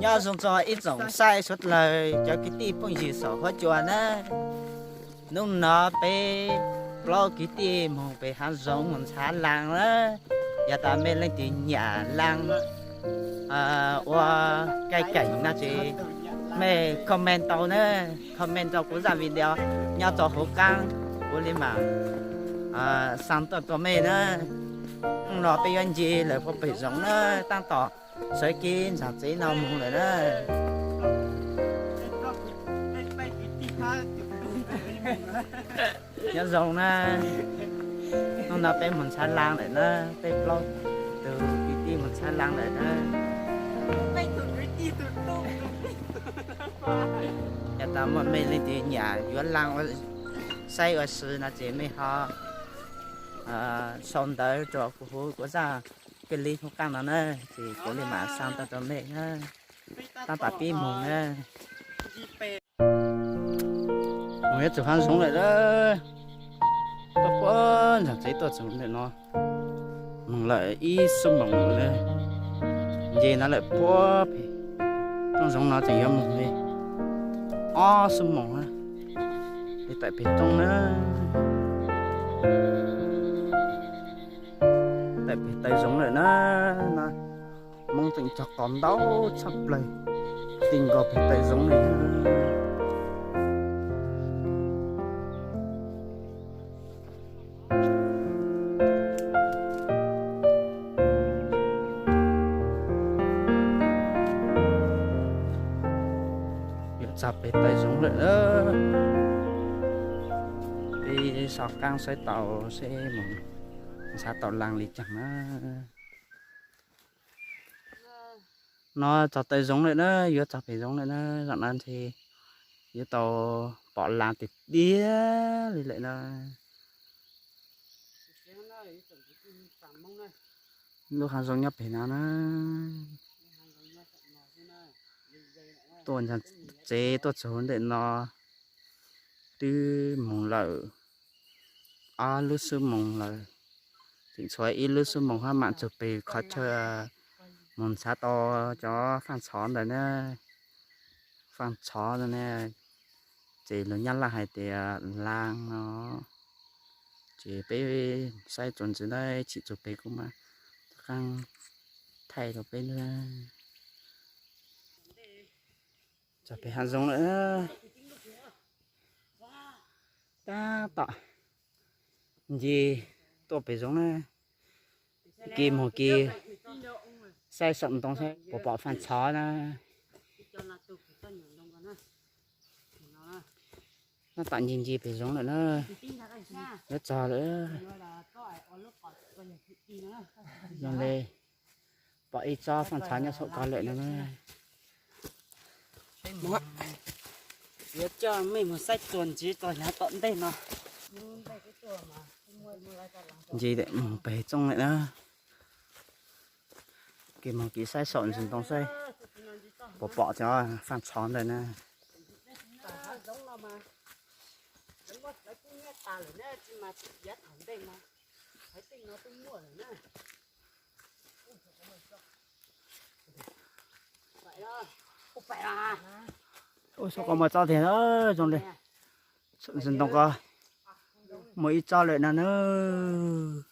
Nyob zoo txog ib tsoom saib suav dlawg cov kwv tij phooj ywg saum huab cua na. Hnub no peb plaub kwv tij moog pem haav zoov moog ntshav laas na. Yog tas mej leej twg nyam laas ua kaij keem no ces mej comment tau na, comment rau kuv zaj video nyob rau hauv qaab, kuv li mam xa tuaj rau mej na. Hnub no peb yuav nce lawm puag pem zoov na, taab tom sawv kev ntsaam tsev no moog lawm na. Nyob zoo na, hnub no peb moog ntshav laas lawm na, peb plaub tug kwv tij moog ntshav laas lawm na. Yog tas muaj mej leej twg nyam yuav laas ua saib ua si no ces mej ho sau ntawv rau kuv huv kuv zaj kawg li hauv qaab no na, ces kuv li mam xa tuaj rau mej na. Taab tom pib moog na. Moog yuav txug haav zoov lawm na. Tuaj puag ntsaam tsev tuaj txug ntawm no moog lawm ib xuab moos na. Nce no lawm puag pem roob zoov no tseem yuav moog li ob xuab moos na. Li tawm pem roob na, tawm pem taw zoov lawm na. No Hmoob tseem cog qos ntau tshaj plaws, ti nkaus pem taw zoov li. Yuav txog pem taw zoov lawm na. Peb so qaab saib tau seb moog ntshav tau laas li caag na. No txog taw zoov lawm na, yuav txog pem zoov lawm na, zaum no ntshe yuav tau pom laas tiag tiag li lawm na. Lub haav zoov nyob pem no na. Tuaj ntsaam tsev tuaj txug ntawm no twb moog lawm ob lub xuab moos lawm, tseem tshuav ib lub xuab moos hab mam txug pem qhov chaw moog ntshav tau cov faaj txhov ntawd na. Faaj txhov ntawd na, ces lug nyab laj hais tias laas no. Ces peb saib txuas ntxiv na, tsim txug pem kuv mam rov qaab thaij rau peb na. Txog pem haav zoov lawm, tab tom nce tuaj pem zoov na, kis moog kis saib saum ntoo saib puas pom faaj txhov na. Tab tom nce nce pem zoov lawm na, yuav txog lawm. Zoo le, pom ib tsob faaj txhov nyob saum ko lawm no na. Yuav coj mej moog saib txuas ntxiv txog yav tom ntej no. Nce moog pem txooj lawm na. Kis moog kis saib saum ntsis ntoo saib puas pom cov faaj txhov ntawd na. Ua, saum ko muaj tsob tiag, zoo li saum ntsis ntoo ko muaj ib tsob lawm na nawb.